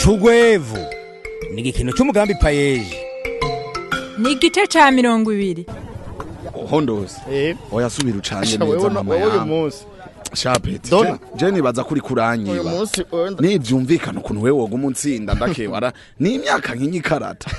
Cugwevu ni igikino cy'umugambi PAEEJ. Ni igice ca 20. Hondoze. Oya, subira ucanye Sha, neza. wewe Mama wewe uyu yangu. munsi. Shapeti. Dona. Je nibaza kuri Uyu kuranyiba. munsi wewe Nivyumvikana ukuntu wewe woguma untsinda ndakewara ni imyaka nk'inyikarata.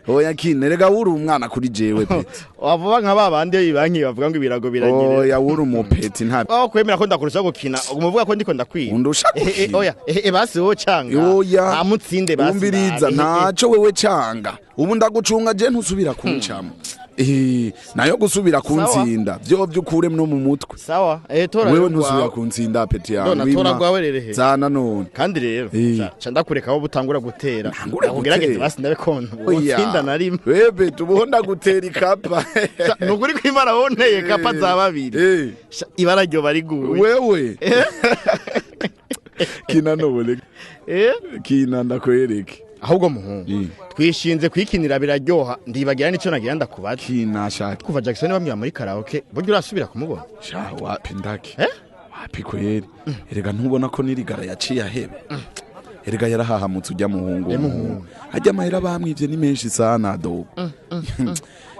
Oya kine, rega wuri umwana kuri jewe, peti. Wavuga nka babandi banki bavuga ngo ibirago biragire. Oya, wuri umupeti nta Aho kwemera ko ndakurusha gukina, umuvuga ko ndiko ndakwiba. Undusha gukina? Oya, basi wowe canga. Oya. Nta mutsinde basi. Umviriza, ntaco wewe canga. Ubu ndagucunga je, ntusubira kuncamo. Nayo gusubira kuntsinda vyo vyukure no mu mutwe. Sawa, tora Wewe rero ntusubira gwawe. kuntsinda, peti yangu. Dona, tora gwawe rero he. Zana none. Kandi rero ca ndakureka aho butangura gutera. Ntangure Ndakugerageze gutera. basi ndabe kontu. Oya. Utsinda na rimwe. Webe tubuho ndagutera ikapa. Sha, nukuri kwimara wonteye kapa za babiri. Sha, ibara ryo bariguye. Wewe kina none. Kina ndakwereke. Ahubwo muhungu, twishinze kwikinira biraryoha, ndibagira nico nagira ndakubaza. Kina shaka. Kuva Jackson bamwiba muri karaoke, burya urasubira kumubona? Sha, wapi ndake. Eh? Wapi kweri. Erega ntubona ko nirigara yaciye ahebe? Erega yarahahamutse ujya muhungu. Ajya amahera bamwivye ni menshi sana dogo.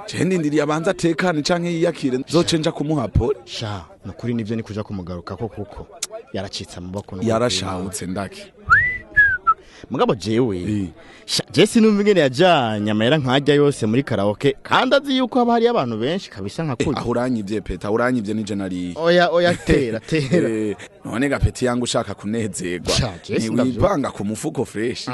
Je ndindiriye abanza atekane canke yiyakire, nzoce nja kumuha pole. Sha, nukuri nivyo ni kuja kumugaruka ko kuko yaracitse amaboko n'ukuri. Yarashahutse ndake. Mugabo jewe, sha, je sinumva ingene yajanye amahera nkajya yose muri karaoke kandi azi yuko haba hariyo abantu benshi kabisa nka kurya. Aho uranyivye peta, aho uranyivye nije nariye. Oya oya, tera tera. None ga peti yangu, ushaka kunezerwa Sha, je sindavyumva. ntiwipanga ku mufuko fresh?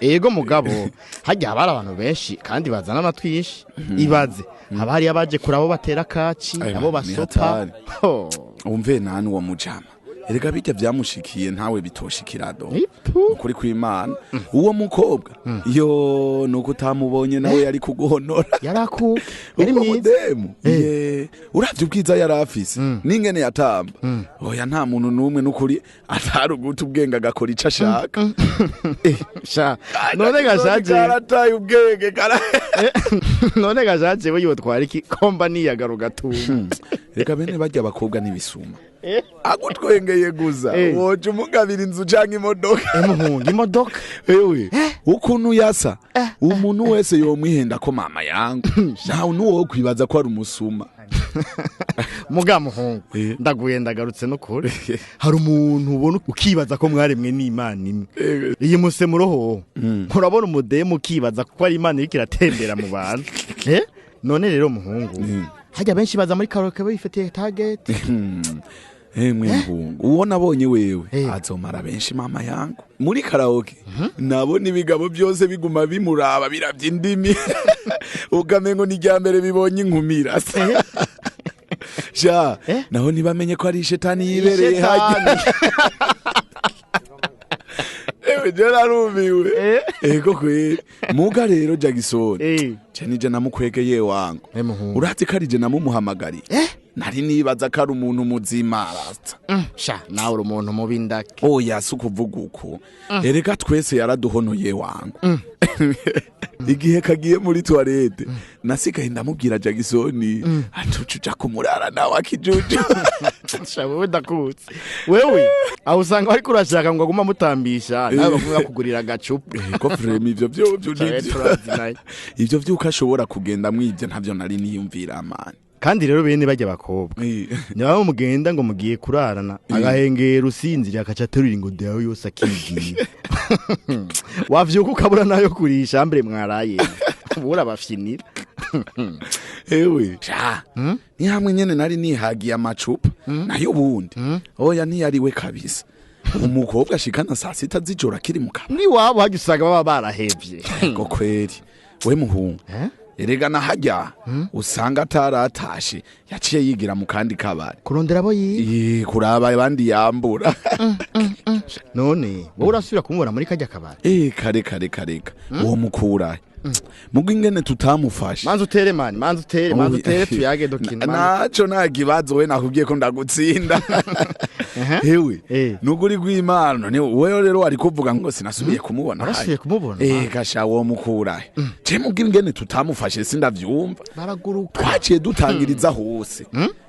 Ego, mugabo hajya haba hari abantu benshi kandi bazana amatwishi. Ibaze haba hariyo abaje kure, abo batera kaci, Ayo, abo ni basopa. hatari. Ho. Umve nani uwo mujama, erega bijya vyamushikiye ntawe bitoshikira do. Ipu. Ukuri kw'Imana, uwo mukobwa yo nuko utamubonye nawe yari kuguhonora. Yaraku yari Uwo mwiza. mudemu ye, uravye ubwiza yari afise n'ingene yatamba, oya nta muntu n'umwe n'ukuri atari uguta ubwenge agakora ico ashaka. Sha, none gashaje Karataye ubwenge kara. None gashaje we yotwara iki komba niyaga rugatumba? Reka bene barya abakobwa n'ibisuma, agutwengeye guza woca umugabira inzu canke imodoka. Emuhunga imodoka. Ewe, ukuntu yasa, umuntu wese yomwihenda ko mama yangu ntawe nuwo kwibaza ko ari umusuma. Muga muhungu, ndaguye ndagarutse n'ukuri, hari umuntu ubona ukibaza ko mwaremwe n'Imana imwe. Iyi musemuro hoho, urabona umudemu ukibaza ko ari Imana iriko iratembera mu bantu. None rero muhungu, hajya benshi baza muri karaoke bifitiye target. Emwe muhungu, uwo nabonye wewe azomara benshi mama yangu muri karaoke. Nabona ibigabo byose biguma bimuraba biravye indimi, ukamengo ni irya mbere bibonye inkumira. Sha, naho ntibamenye ko ari ishetani yibereye hajya. Ewe, je narumiwe. Ego kweri. Muga rero Jackson, je nije namukwegeye wangu. Muhungu. Urazi ko ari je namumuhamagariye? Nari nibaza ko ari umuntu muzima rasta. Sha, nawe uri umuntu mubi ndake. Oya, si ukuvuga uko. Erega twese yaraduhonoye wangu. Igihe kagiye muri toilette, nasigaye ndamubwira Jackson atuca uja kumurara nawe akijuju. Sha, wewe ndakutse. Wewe aho usanga ariko urashaka ngo aguma amutambisha, nawe bavuga kugurira agacupa. Ko frame ivyo vyovyo Sha, wewe nivyo. turazi naye. Ivyo vyuko ashobora kugenda mwivyo ntavyo nari niyumvira mani. Kandi rero bene bajya bakobwa, niba mugenda ngo mugiye kurarana, agahengera usinziriye, akaca aterura ingodo yawe yose akigiye, wavyuka ukabura nayo kurisha mbere mwaraye ubura bafyinira. Ewe sha, ni hamwe nyene nari nihagiye amacupa, nayo ubundi oya ntiyariwe kabisa. Umukobwa ashikana saa 6 z'ijoro akiri mu kabari? Niwabo hajya usanga baba barahevye. Ngo kweri we muhungu, erega nahajya usanga ataratashe, yaciye yigira mu kandi kabari. Kurondera abo yiba. Ii, kuraba abandi yambura. None wowe urasubira kumubona muri kajya kabari? Kare kare kareka uwo mukurahe mugo ingene tutamufashe. Manza utere mani, manza utere, manza utere tuyage dukina. Naco nta kibazo, we nakubwiye ko ndagutsinda hewe. Nukuri rw'Imana, none wewe rero wari kuvuga ngo sinasubiye kumubona. Warasubiye kumubona? Gasha, wo mukurahe? Je mubwira ingene tutamufashe sindavyumva. Baraguruka. Twaciye dutangiriza hose,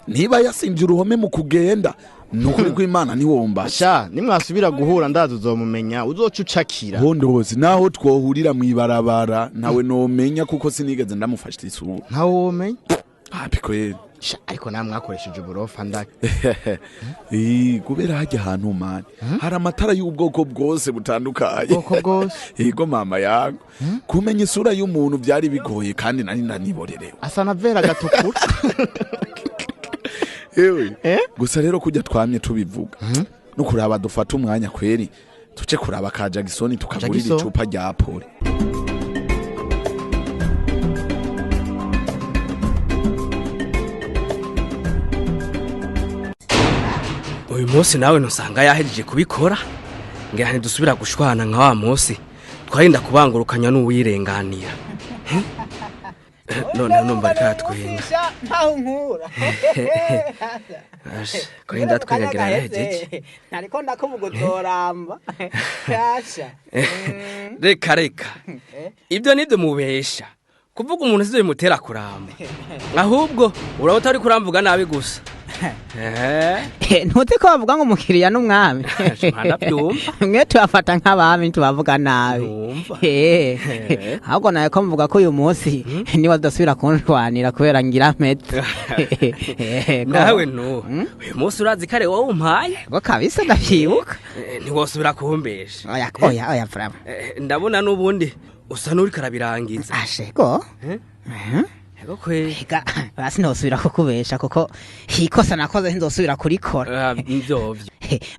niba yasimvye uruhome mu kugenda. Nukuri kw'Imana ntiwomba. Sha nimwasubira guhura ndazi uzomumenya, uzoca ucakira. Hondozi naho twohurira mw'ibarabara nawe nomenya kuko sinigeze ndamufasha isura. Ntawe womenya. Hapi kweli. Sha ariko namwe mwakoresheje uburofa ndake. Kubera hajya ahantu mani hari amatara y'ubwoko bwose butandukanye. Ubwoko bwose? Yego mama yangu. Kumenya isura y'umuntu byari bigoye kandi nari naniborerewe. Asa na vera gatukura. Ewe. Gusa rero kujya twamye tubivuga. No kuraba dufata umwanya kweri tuce kuraba ka Jackson tukagurira icupa rya Pole. Uyu munsi nawe ntusanga yahejeje kubikora ngira ntidusubira gushwana nka wa munsi twarinda kubangurukanya n'uwirenganira. None numva reka twenga ntaho nkura kurinda twengagira yahejeje nariko ndakuvugutoramba yasha. Reka reka ibyo nibyo mubesha kuvuga umuntu sivyo bimutera kuramba, ahubwo uraba utari kuramvuga nabi gusa. Ntuzi ko bavuga ngo umukiriya n'umwami. Mwe tubafata nk'abami tubavuga nabi. Ahubwo nawe ko mvuga ko uyu munsi niba tudasubira kunshwanira kubera ngira mpeta. Nawe no uyu munsi urazi kare wowe umpaye ngo kabisa ndavyibuka. Ntiwosubira kumbesha. Oya oya oya frama. Ndabona n'ubundi usa n'uriko arabirangiza. Ashego. Ega basi ntosubira kukubesha kuko ikosa nakoze ntizosubira kurikora. Nvyovyo.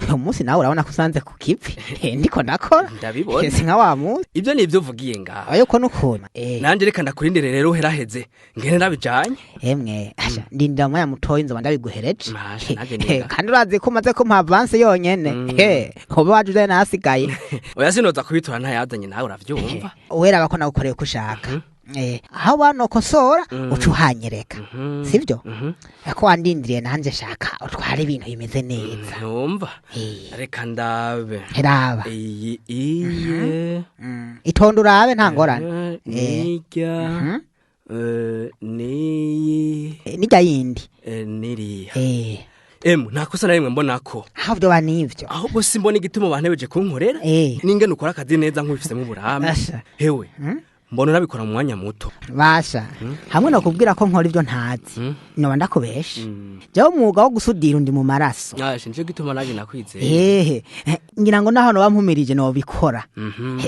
Uyu munsi nawe urabona ko usanze ku kivi ndiko ndakora. Ndabibona. Si nka wa munsi. Ibyo nivyo uvugiye ngaho. Ayo ko nukuntu. Nanje reka ndakurindire rero uheraheze ngene ndabijanye. Emwe asha ndindira umwanya mutoyi nzoba ndabiguhereje. Kandi urazi ko umaze kumpa avance yonyene. Hoba waje uje nasigaye. Oya sinoza kubitora ntayazanye nawe uravyumva. Uweraba ko nagukoreye uko ushaka. Aho banokosora uca uhanyereka sivyo? Ko wandindiriye nanje shaka utwara ibintu bimeze neza. Numva reka ndabe. Raba iyi iye itonde urabe nta ngorane. Nijya niyi nijya yindi niriya. Emu nta kosa na rimwe mbona ko aho vyoba nivyo. Ahubwo simbona igituma bantebeje kunkorera ningene ukora akazi neza nk'ubifisemo uburambe. Hewe mbona nabikora mu mwanya muto. Basha hamwe no kubwira ko nkora ivyo ntazi noba ndakubesha. Jewe umwuga wo gusudira undi mu maraso. Asha nico gituma naje nakwizeye. Ngira ngo naho noba mpumirije nobikora.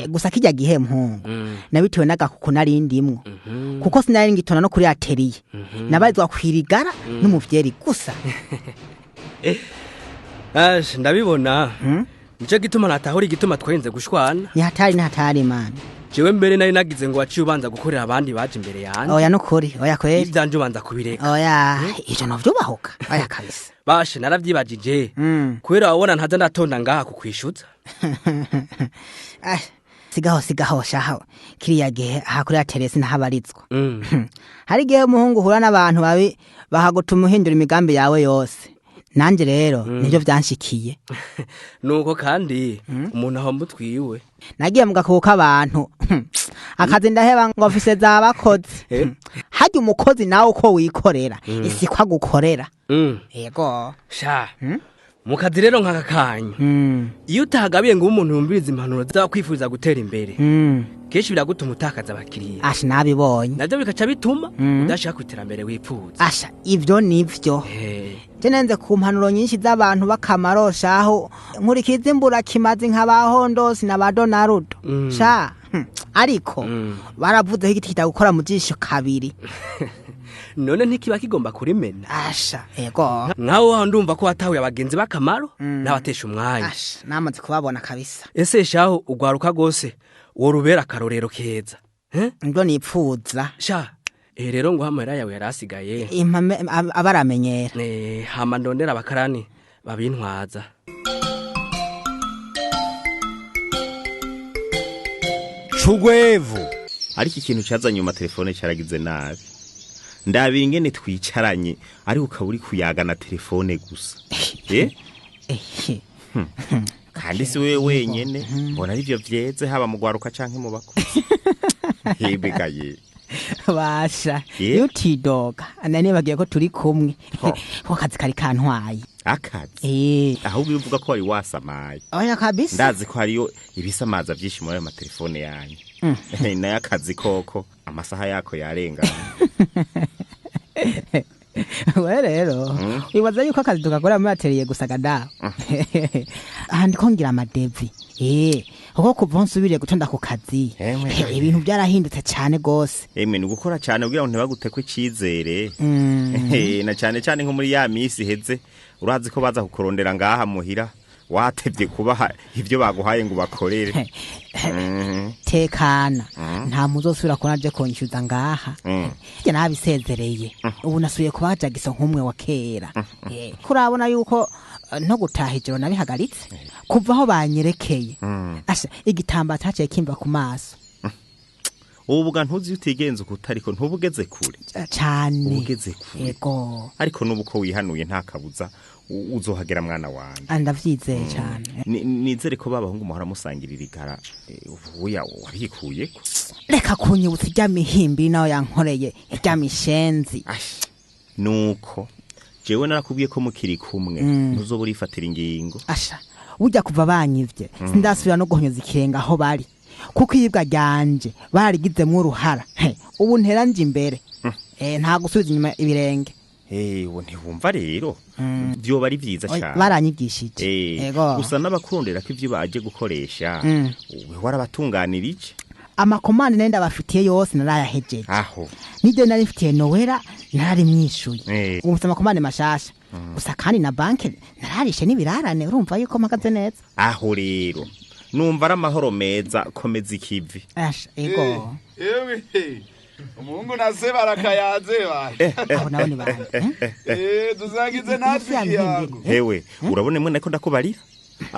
Gusa kijya gihe mpungu nabitewe n'agakuku nari ndimwo kuko sinari ngitona no kuri atelier. Nabarizwa kwirigara n'umuvyeri gusa. Asha ndabibona. Nico gituma natahura igituma twarinze gushwana. Ni hatari ni hatari man. Jewe mbere nari nagize ngo waciye ubanza gukorera abandi baje imbere yanje. Oya nukuri, oya kweri. Ivyanje ubanza kubireka. Oya, ivyo novyubahuka. Oya kabisa. Bashe naravyibajije. Kubera wabona ntaza ndatonda ngaha kukwishuza. Sigaho sigaho shaho. Kiriya gihe aha kuri Teresi ntahabarizwa. Hari gihe umuhungu uhura n'abantu babi bahagutuma uhindura imigambi yawe yose. Nanje rero nivyo vyanshikiye. Nuko kandi umuntu ahomba utwiwe. Nagiye mu gakuko k'abantu. Akazi ndaheba ngo ofise z'abakozi. Harya umukozi nawe uko wikorera isi kwa gukorera. Yego. Sha. Mu kazi rero nk'aka kanyu. Iyo utahagabiye ngo umuntu yumvirize impanuro z'abakwifuza gutera imbere. Kenshi biragutuma utakaza abakiriya. Asha nabibonye. Navyo bikaca bituma udashaka kwiterambere wipfuza. Asha ivyo nivyo. Je nenze ku mpanuro nyinshi z'abantu bakamaro shaho nkurikiza imbura kimazi nk'abahondosi na ba Donarudo. Sha ariko baravuze ko igiti kitagukora mu jisho kabiri. None ntikiba kigomba kurimena. Asha ego. Nkaho waho ndumva ko watahuye abagenzi bakamaro n'abatesha umwanya. Asha namaze kubabona kabisa. Ese shaho ugwaruka gose wo rubera karorero keza. Ndo nipfuza. Sha rero ngo hamera yawe yarasigaye. Impame abaramenyera. Hama ndondera abakarani babintwaza. Cugwevu. Ariko ikintu cazanye mu telefone caragize nabi. Ndabira ingene twicaranye ariko ukaba uri kuyaga na telefone gusa. Kandi si wewe wenyene mbona arivyo vyeze haba mu gwaruka canke mu bakuze. Hebegaye. Basha, Ye. iyo utidoga nani bagiye ko turi kumwe, Ho. ko akazi kari kantwaye. Akazi? Eh. Ahubwo iyo uvuga ko wari wasamaye. Oya kabisa. Ndazi ko hariyo ibisamaza byinshi muri ayo matelefone yanyu. Nayo akazi koko amasaha yako yarengana. We rero wibaza yuko akazi tugakora muri atelier gusa gada? Aha ndiko ngira ama devis, kuko kuva aho nsubiriye gutonda ku kazi, Emwe. ibintu byarahindutse cyane gose. Emwe, ni ugukora cyane kugira ngo ntibagutekwe icizere. Na cyane cyane nko muri ya minsi iheze, urazi ko baza kukurondera ngaha muhira watevye kubaha ivyo baguhaye ngo bakorere. Tekana, nta muzosubira kubona aje konyishyuza ngaha. Njye nabisezereye, ubu nasubiye kuba Jackson nk'umwe wa kera. Kurabona yuko no gutaha ijoro nabihagaritse kuva aho banyerekeye. Asha, igitambaro cyaciye kimva ku maso. Ubu bwa ntuzi iyo utigenza uko utariko ntubugeze kure. Cane. Ubugeze kure. Yego. Ariko n'ubu ko wihanuye nta kabuza uzohagera mwana wanjye. Ndavyizeye cane. Nizere ko babahungu muhora musangira irigara, ubuya wabikuyeko. Reka kunyibutsa irya mihimbi nawe yankoreye irya mishenzi. Nuko jewe narakubwiye ko mukiri kumwe ntuzoba urifatira ingingo. Asha, burya kuva banyivye sindasubira no guhonyoza ikirenga aho bari, kuko iyibwa ryanje barigizemwo uruhara. He, ubu ntera nje imbere. Nta gusubiza inyuma ibirenge. Ewe, ntiwumva rero vyoba ari vyiza Oya, cane. baranyigishije. Yego. Gusa n'abakurondera ko ivyo baje gukoresha ube warabatunganirije. Ama commandes nari ndabafitiye yose narayahejeje. Aho. Niryo nari mfitiye Nowera nararimwishuye. Ubu mfite ama commandes mashasha gusa, kandi na banke nararishe n'ibirarane, urumva yuko mpagaze neza. Aho rero numva ari amahoro meza, komeza ikivi. Asha, ego. Ewe, umuhungu na se barakayaze baje. Abo nabo ni bande? Dusangize natwe ikiyago. Hewe, urabona imwe nako ndakubarira.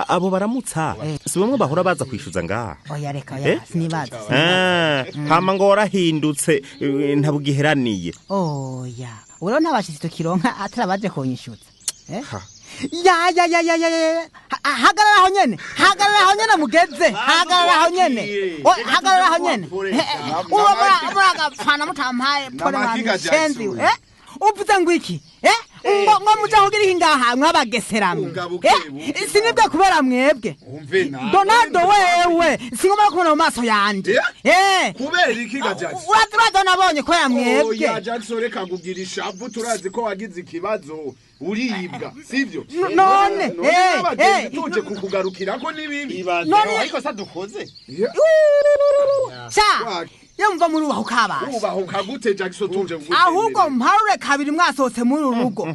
Abo baramutsa si bamwe bahora baza kwishyuza ngaha? Oya, reka, oya. Eh? Sinibaza. Ah, hama ngo warahindutse, ntabwiheraniye. Oya, ubu rero nta bashitsi tukironka atari abaje kunyishyuza. Eh? Ya ya ya ya ya ya, hagarara aho nyene, hagarara aho nyene, mugeze hagarara aho nyene. Hagarara aho nyene. Uba muragapfana mutampaye pole. Namakiga. Mwamishenzi. Jackson. Eh, uvuze ngo iki? Eh, ngo muja kugira iki ngaha mwabageseramwe? Ungabuke, Eh, sinibwe kubera mwebwe. Umve nawe. Donaldo, wewe singomba kubona mu maso yanje. Eh. Kubera iki ga Jackson? Uraza nabonye kubera mwebwe. Oya Jackson, reka kugira ishavu, turazi ko wagize ikibazo uribwa, sivyo? None, n'abagenzi tuje kukugarukirako n'ibibi. None Ariko sa dukoze. Sha, iyo muva muri ubaho kabasha. Ubahuka gute Jackson, tuje kugutemberera? Ahubwo mparure kabiri mwasohotse muri uru rugo,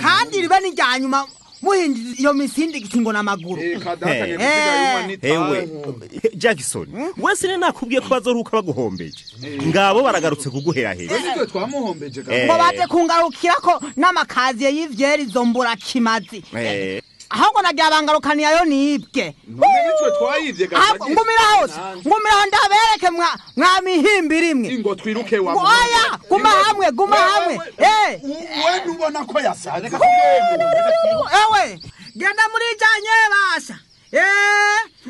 kandi ribe n'irya nyuma muhindiza iyo misindi ngo n'amaguru. Reka data, ngiye Eh. gusiga yumwa. Hewe Jackson, wese ni nakubwiye ko bazoruka baguhombeje, ngabo baragarutse kuguherahera. Nitwe twamuhombeje ga? Ngo baje kungarukirako n'amakaziye y'ivyeri, izo mburakimazi. Ahubwo nagira bangarukaniye ayo nibwe. None nitwe twayivye ga? Ahubwo ngumira hose, ngumira ndabereke mwa mihimbi rimwe. Ingo twiruke wa. Oya, guma hamwe, guma hamwe. We nubona ko yasaze. Ewe, genda muri janye basha.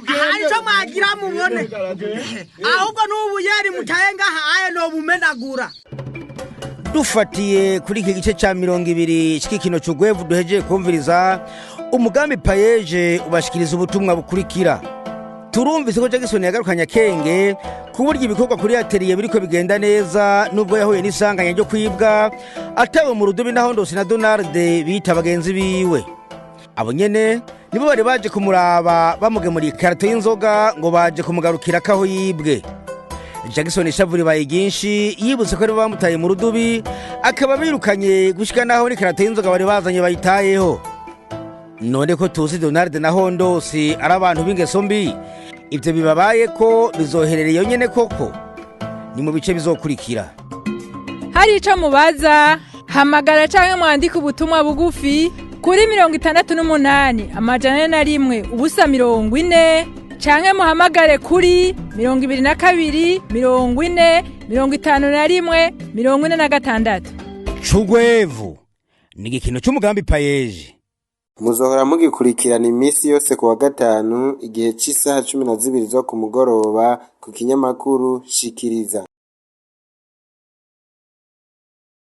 Hari ico mwagira mubone. Ahubwo n'ubu yeri mutaye ngaha aye nobumenagura. Dufatiye kuri iki gice cya 20 cy'ikino cy'ugwevu duhejeye kumviriza, umugambi PAEEJ ubashikiriza ubutumwa bukurikira: turumvise ko Jackson yagarukanye akenge ku buryo ibikorwa kuri atelier biriko bigenda neza, nubwo yahuye n'isanganya ryo kwibwa atawe mu rudubi naho Ndose na Donald bita bagenzi biwe. Abo nyene nibo bari baje kumuraba bamugemuriye ikarato y'inzoga ngo baje kumugarukira ko aho yibwe. Jackson ishavu ribaye ryinshi, yibutse ko ari bo bamutaye mu rudubi, akaba birukanye gushika naho n'ikarato y'inzoga bari bazanye bayitayeho. None ko tuzi Donald na Hondosi ari abantu b'ingeso mbi, ibyo bibabaye ko bizoherera iyo nyene koko? Ni mu bice bizokurikira. Hari ico mubaza, hamagara canke mwandike ubutumwa bugufi kuri 68 401 0 40, canke muhamagare kuri 22 40 51 46. Cugwevu ni igikino cy'umugambi PAEEJ. Muzohora mugikurikirana iminsi yose ku wa gatanu igihe c'isaha 12 zo ku mugoroba ku kinyamakuru Shikiriza.